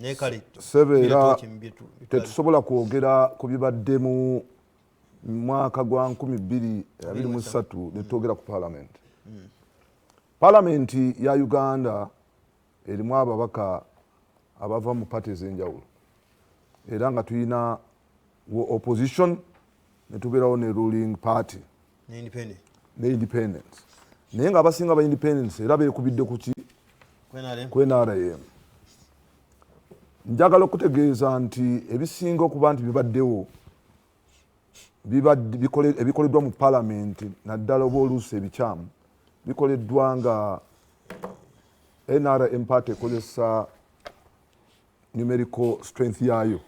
Naye kale Sebeera Byetu tetusobola kwogera ku bibadde mu mwaka gwa 2023 netwogera ku palamenti. Palamenti ya Uganda erimu ababaka abava mu party ez'enjawulo, era nga tulina opposition, netubeerawo ne ruling party ne independent ne independence, naye nga abasinga ba independence era beekubidde ku ki? Ku NRM. Ku NRM. Njagala okutegeeza nti ebisinga okuba nti bibaddewo ebikoleddwa mu palamenti, naddala oba oluusi ebikyamu bikoleddwa nga NRM party ekozesa numerical strength yaayo,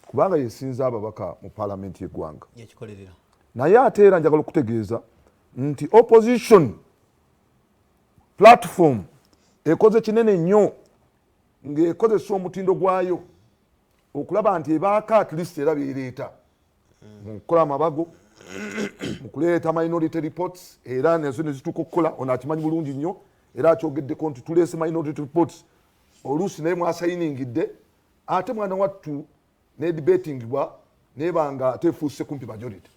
kubanga yesinza ababaka mu palamenti y'eggwanga. Yekikolerera. Naye ate era njagala okutegeeza nti opposition platform ekoze kinene nnyo ng'ekozesa omutindo gwayo okulaba nti ebaako at least era byereeta mu kukola amabago, mu kuleeta minority reports, era nazo ne zituuka okukola. Ono akimanyi bulungi nnyo era akyogeddeko nti tuleese minority reports, oluusi naye mwasayiningidde, ate mwana wattu ne debatingibwa nebanga ate efuuse kumpi majority,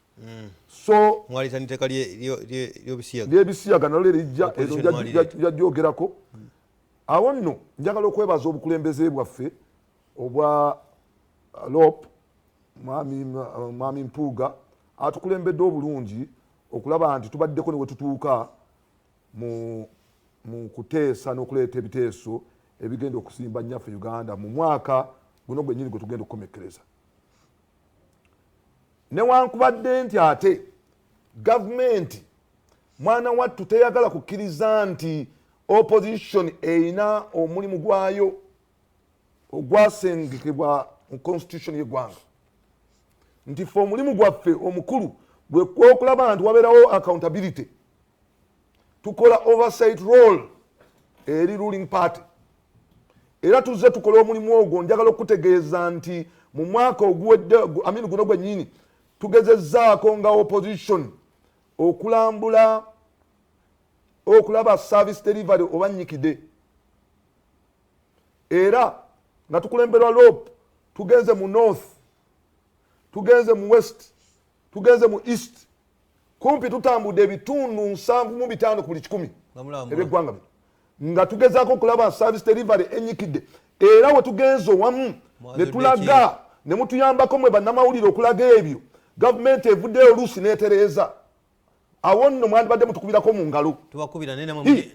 so Mwaleeta n'etteeka ly'ebisiyaga. Lyebisiyaga nalyo lijja. Opposition mwalireeta. Yajyogerako awo nno. Njagala okwebaza obukulembeze bwaffe obwa LOP, mwami Mpuuga atukulembedde obulungi okulaba nti tubaddeko ne wetutuuka mu kuteesa n'okuleeta ebiteeso ebigenda okusimba nnyaffe Uganda mu mwaka guno gwennyini gwe tugenda okukomekkereza. Newankubadde nti ate gavumenti, mwana wattu, teyagala kukkiriza nti opposition erina omulimu gwayo ogwasengekebwa mu constitution y'eggwanga, nti fe omulimu gwaffe omukulu gwe kwokulaba nti wabeerawo accountability, tukola oversight role eri ruling party, era tuzze tukola omulimu ogwo. Njagala okutegeeza nti mu mwaka oguwedde, I mean guno gwennyini, tugezezzaako nga opposition okulambula okulaba service delivery oba nnyikide, era nga tukulemberwa LOP, tugenze mu north, tugenze mu west, tugenze mu east, kumpi tutambudde ebitundu 75 ku buli 100 Nga mulambula. ebyeggwanga bino, nga tugezaako okulaba service delivery enyikidde. Era we tugenze owamu ne Mwazudde tulaga ne mutuyambako mwe bannamawulire okulaga ebyo, gavumenti evuddeyo oluusi n'etereeza. Awo nno mwandibadde mutukubirako mu ngalo. Tubakubira, naye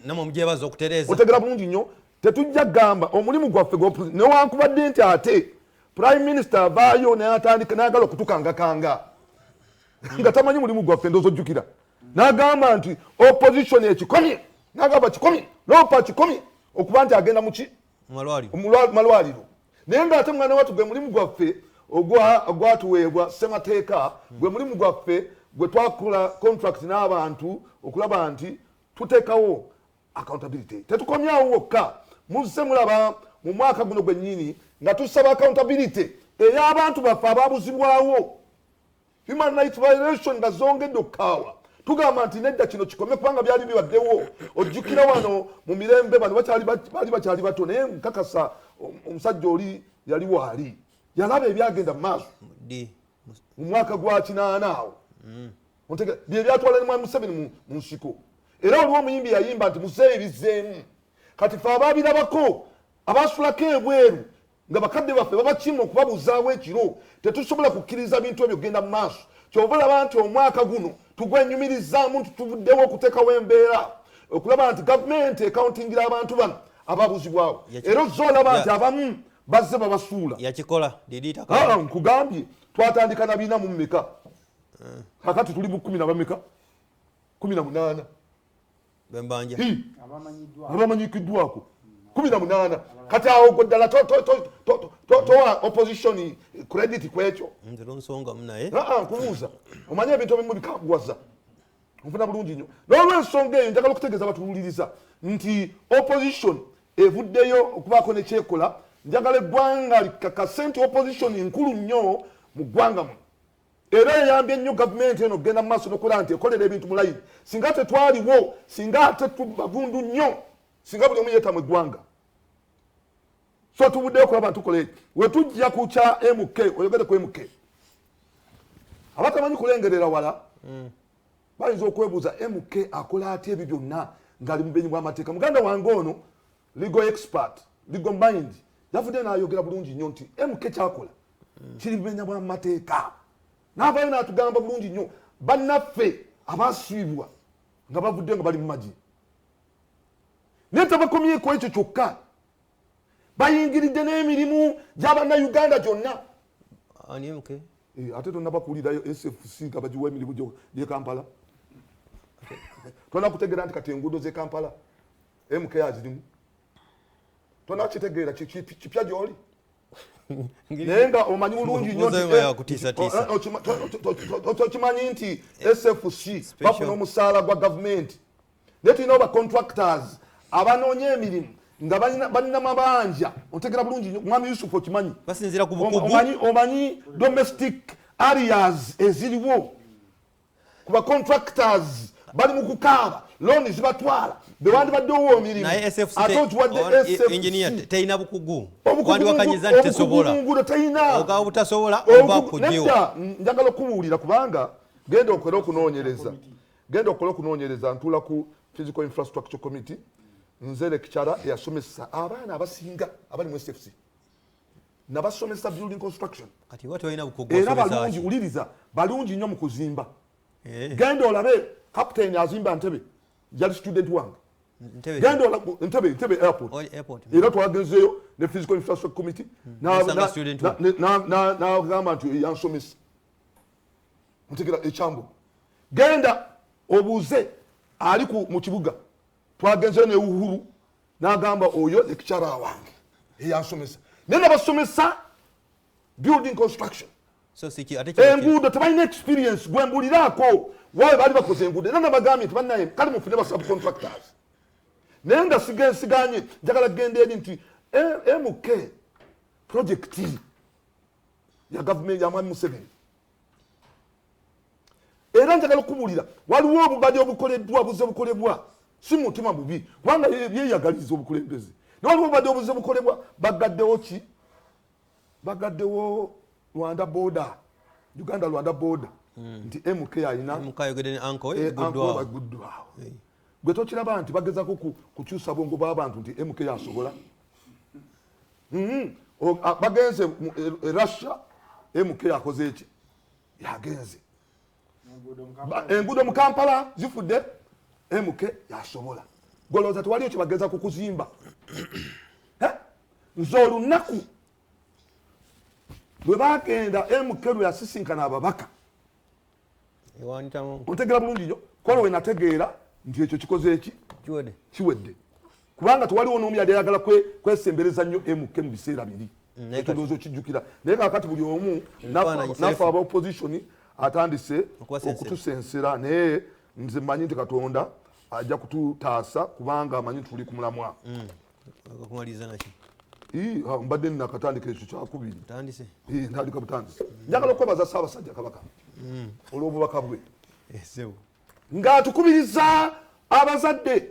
namwe mugyebaza okutereeza. Otegera bulungi nnyo, tetujja kugamba omulimu gwaffe newankubadde nti ate prime minister avaayo n'atandika n'ayagala okutukangakanga nga tamanyi mulimu gwaffe. Ndowooza ojjukira n'agamba nti opposition ekikomye, n'agamba kikomye, LOP kikomye okuba nti agenda muki? Mu malwaliro. Mu malwaliro, naye ng'ate mwana wattu gwe mulimu gwaffe ogwatuweebwa ssemateeka, gwe mulimu gwaffe gwe twakola contract n'abantu okulaba nti tuteekawo accountability. Tetukomyawo wokka, muzze mulaba mu mwaka guno gwennyini nga tusaba accountability ey'abantu baffe ababuzibwawo, human rights violation nga zongedde okukaawa. Tugamba nti nedda, kino kikome, kubanga byali bibaddewo. Ojjukira wano mu mirembe bano baali bakyali bato, naye nkakasa omusajja oli yali waali yalaba ebyagenda mu maaso Ddi? Mu mwaka gwa 80 awo. Bye byatwala ne mwami Museveni mu nsiko. Era waliwo omuyimbi yayimba nti muzeeyi bizzeemu. Kati fe ababirabako, abasulako ebweru nga bakadde baffe babakima okubabuzaawo ekiro, tetusobola kukkiriza bintu ebyo kugenda mu maaso. Kyova olaba nti omwaka guno tugwenyumirizaamu nti tuvuddewo okuteekawo embeera okulaba nti gavumenti ekauntingira abantu bano ababuzibwawo. Era ozze olaba nti abamu bazze babasuula. Yakikola didi? Ah, nkugambye twatandika na bina mu mmeka, kakati tuli mu kumi na bameka? 18. Bembanja. Hi, abamanyiddwa. Abamanyikiddwako 18. Kati awo gwe ddala towa opposition credit ku ekyo? Nze tonsongamu naye. Ah, ah, nkubuuza. Omanye ebintu ebimu bikaguwaza, nfuna bulungi nnyo. N'olwensonga eyo njagala okutegeeza batuwuliriza nti opposition evuddeyo okubaako nekyekola. Njagala eggwanga likakase nti opposition nkulu nnyo mu ggwanga muno, era eyambye nnyo gavumenti eno okugenda mu maaso nokulaba nti ekolera ebintu mu layini. Singa tetwaliwo, singa ate tubavundu nnyo, singa buli omu yeetamu eggwanga. So tubuddeyo okulaba ntukola eki. Wetujja ku kya MK, oyogere ku MK, abatamanyi kulengerera wala bayinza okwebuuza MK akola atya ebyo byonna ng'ali mu bumenyi bw'amateeka. Muganda wange ono legal expert, legal mind, yavudde n'ayogera bulungi nnyo nti MK kyakola kiri bumenya bw'amateeka. N'avaayo n'atugamba bulungi nnyo bannaffe abasiibwa nga bavudde nga bali mu magye, naye tabakomyeko ekyo kyokka, bayingiridde n'emirimu gy'abannayuganda gyonna. Ani MK? Ate tonnabakuwulirayo SFC nga bagiwa emirimu gy'e Kampala? Tonna kutegeera nti kati enguudo z'e Kampala MK azirimu? Tonakitegeera? Kipya gy'oli, naye nga omanyi bulungi nnyo nti Muzeeyo yakutiisatiisa. Tokimanyi nti SFC bafuna omusaala gwa gavumenti, naye tulinawo ba contractors abanoonya emirimu nga balina mabanja. Otegera bulungi nnyo, mwami Yusufu, okimanyi. Basinziira ku bukugu. Omanyi domestic areas eziriwo ku ba contractors, bali mu kukaaba, looni zibatwala bewandibaddewo emirimu. Naye SFC Ate okiwadde engineer SFC. Terina bukugu. Obukugu Wandiwakanyiza nti tesobola. Obukugu mu nguudo terina. Ogaba butasobola oba kugiwa. Nedda, njagala okubuulira kubanga genda okole okunoonyereza, genda okole okunoonyereza. Ntuula ku Physical Infrastructure Committee, nze lecturer eyasomesa abaana abasinga abali mu SFC, nabasomesa building construction. Kati oba tolina bukugu, Era osomesa balungi. ki? Wuliriza, balungi nnyo mu kuzimba. Genda olabe captain azimba Ntebe, yali student wange. Ntebe. Genda Ntebe Airport. Oh, airport. Era twagenzeeyo ne Physical Infrastructure Committee Nosanga student wo. n'agamba nti yansomesa ntegera ekyambu. Genda obuuze ali mu kibuga, twagenzeyo ne Uhuru n'agamba oyo lecturer wange eyansomesa, naye nabasomesa building construction. So siki ate kino Enguudo tebalina experience. Gwe mbuliraako waawe baali bakoze enguudo, era nabagambye nti bannaye kale mufune ba subcontractors, naye nga siganye. Njagala kugenda eri nti MK project ya gavumenti ya mwami Museveni. Era njagala okubuulira, waliwo obubadi obukoleddwa, buze bukolebwa si mutima bubi, kubanga yeyagaliza obukulembeze, naye waliwo obubadi obuze bukolebwa. Bagaddewo ki? Bagaddewo Rwanda border, Uganda Rwanda border, nti MK alina MK ayogedde ne uncle uncle. Guddwawo. Baguddwawo. Gwe tokiraba nti bagezako kukyusa bwongo bw'abantu nti MK asobola? Bagenze mu Russia, MK akoze eki? Yagenze. Enguudo mu Kampala zifudde, MK yasobola. Golowooza tewaliyo kyebageza ku kuzimba? Eh? Nze olunaku lwe bagenda, MK lwe yasisinkana ababaka Ewanitamu. Otegera bulungi nnyo, kola we nategeera nti ekyo kikoze eki? Kiwedde. Kiwedde, kubanga tewaliwo n'omu yali ayagala kwesembereza nnyo MK mu biseera biri. Naye Ekyo ndowooza okijjukira. Naye kakati buli omu Ebifaananyi naffe seefu. aba opposition atandise Okubasensera. okutusensera, naye nze mmanyi nti Katonda ajja kututaasa kubanga amanyi tuli ku mulamwa. Okumaliriza naki? Ii, ha, mbadde nakatandika ekyo kyakubiri. Tandise. Ii, ntandika butandisi. Njagala okwebaza Ssaabasajja Kabaka olw'obubaka bwe Esewo. ng'atukubiriza abazadde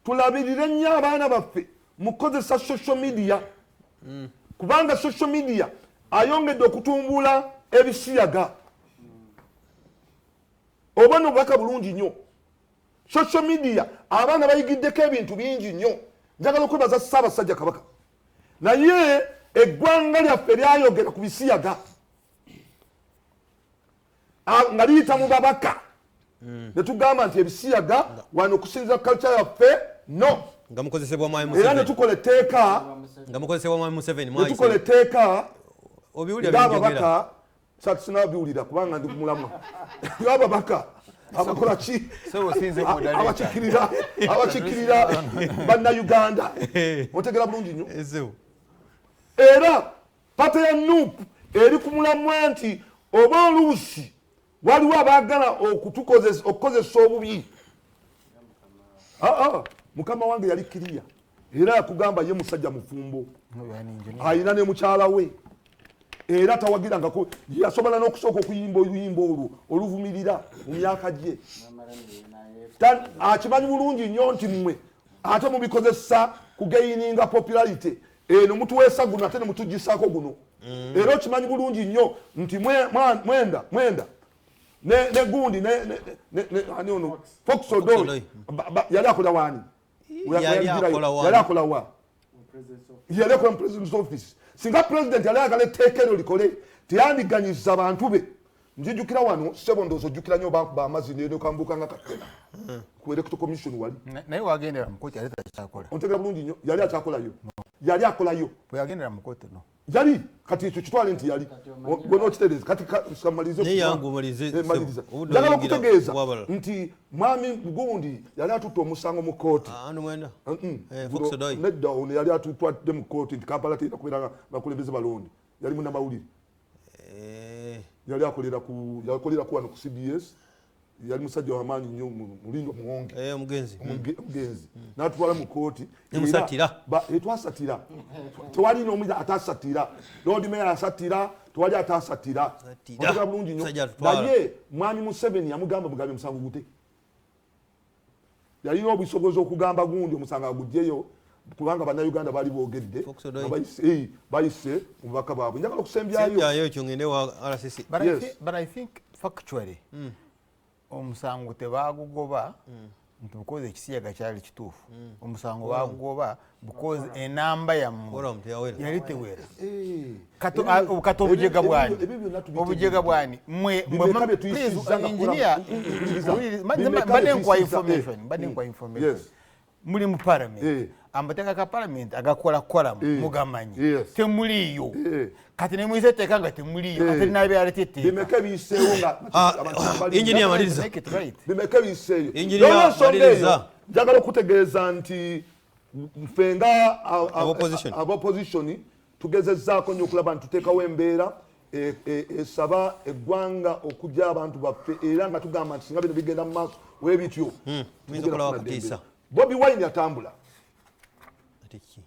tulabirire nnyo abaana baffe mu kukozesa social media, kubanga social media ayongedde okutumbula ebisiyaga. Oba nobubaka bulungi nnyo, social media abaana bayigiddeko ebintu bingi nnyo. Njagala okwebaza Ssaabasajja Kabaka, naye eggwanga lyaffe lyayogera ku bisiyaga nga liyita mu babaka, ne tugamba nti ebisiyaga wano okusinziira ku culture yaffe, no. Nga mukozesebwa mwami Era ne Museveni. tukola etteeka. Nga mukozesebwa mwami Museveni. Ne tukola etteeka Obiwulira byenjogera? ng'ababaka. Sinabiwulira kubanga ndi kumulamwa. Ng'ababaka abakola ki? So osinze moderator. Abakikirira bannayuganda, otegera bulungi nnyo. Esewo. Era party ya NUP eri ku mulamwa nti oba oluusi waliwo abaagala okukozesa obubi. Ah, ah, mukama wange yali kiriya, era yakugamba ye musajja mufumbo, ayina ne mukyala we, era tawagirangako. Yasobola n'okusooka okuyimba oluyimba olwo oluvumirira mu myaka gye. Akimanyi bulungi nnyo nti mmwe ate mubikozesa kugaininga popularity. Eno mutuweesa guno ate ne mutugisaako guno. Era okimanyi bulungi nnyo nti mwenda mwenda ne gundi ne ani ono, Fox Odoi. Odoi. Yali akola waani? Yali akola waani? Yali akola wa? Yali akola mu president's office. Singa president yali ayagala etteeka eryo likole, teyandiganyiza bantu be. Nzijukira wano, ssebo, ndowooza ojjukira nnyo, bankuba amazzi nekambuuka nga katena ku Electoral Commission wali. Naye wagendera mu kooti yali takyakola. Ontegera bulungi nnyo, yali akyakolayo, yali akolayo. Bwe yagendera mu kooti, no. Yali, kati ekyo kitwale nti yali gwe nokitereeza. Kati kamalize. Naye yangu omalize, Eh, maliriza. obudde Njagala oyingira okutegeeza wabalala. nti mwami gundi yali atutte omusango mu kooti. Ah, anu mwenda. Mm-mm. Eh, Fox Odoi. Nedda, ono yali atutwadde mu kooti nti Kampala terina kubeera bakulembeze balonde, yali munnamawulire. Yali akolera ku, yakolera ku wano ku CBS. Yali musajja wamaanyi nnyo, Mulindwa Muwonge. Omugenzi. Omugenzi n'atwala mu kooti. Nemusatira. Twasatira, tewali n'omu atasatira. Lord Mayor asatira, tewali atasatira. Satira. Otegera bulungi nnyo. Musajja atutwala. Naye mwami Museveni yamugamba mugambe musango gute. Yalina obusobozi okugamba gundi omusango agugyeyo, kubanga Bannayuganda baali boogedde. Fox Odoi. Nga bayise mu bubaka bwabwe. Njagala okusembyayo. Sembyayo ekyo, ngende wa RCC. But, I Yes. but I think factually omusango tebagugoba nti because ekisiyaga kyali kituufu. Omusango bagugoba because enamba yammwe Quorum teyawera. yali tewera. Eh. Kati obujega bwani? Ebyo byonna tubitegeera. Obujega bwani? Mwe Bimeka bye please, tuyisizza nga engineer, Bimeka mbadde bye nkuwa tuyisizza, information, mbadde nkuwa information. Yes. Muli mu parliament. Amateeka ga parliament agakola quorum mugamanyi. Temuliiyo. Kati nemuyisa etteeka nga temuliiyo, ate nabyaleta etteeka. Bimeka ebiyiseewo nga Ah, abantu balinda? Engineer, maliriza. Make it right. Bimeka ebiyiseeyo? Engineer, N'olwensonga eyo, maliriza. njagala okutegeeza nti ffe nga Ab'opposition. ab'opposition tugezezzaako nnyo okulaba nti tuteekawo embeera esaba eggwanga okujja abantu baffe, era nga tugamba nti singa bino bigenda mu maaso weebityo, Muyinza tugenda okulaba kufuna ddembe. kutiisa. Bobi Wine yatambula. Ate ki?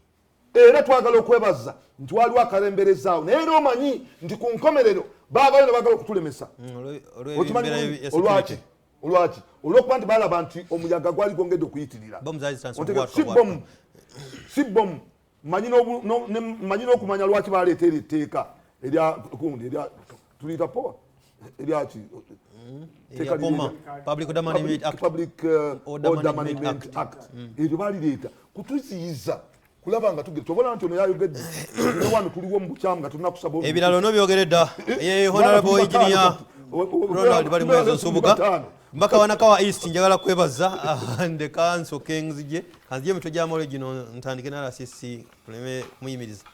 Era twagala okwebaza nti waliwo akalemberezaawo, naye era omanyi nti ku nkomerero baavayo ne bagala okutulemesa. Okimanyi Okimanyi bulungi? olwaki? Olwaki? Olwokuba nti balaba nti omuyaga gwali gwongedde okuyitirira. Bomu zaali zitandise Ontegeera? okubwatuka. Si bomu, si bomu. Manyi n'okumanya lwaki baleeta eryo etteeka erya gundi, erya tuliyita POA, eryaki? Erya POMA, Public Order Management Act. Public Order Order Management Management Act. Eryo balireeta kutuziyiza kulaba nga tugenda. Tobona nti ono yayogedde, ne wano tuliwo mu bukyamu nga tulina kusaba Ebirala onobyogere dda. Ye Honorable Engineer Ronald Balimwezo Nsubuga, mbaka wanakawa East, njagala kwebaza. Ah, ndeka nsoke nzije, kanzije emitwe gy'amawulire gino, ntandike na RCC tuleme kumuyimiriza.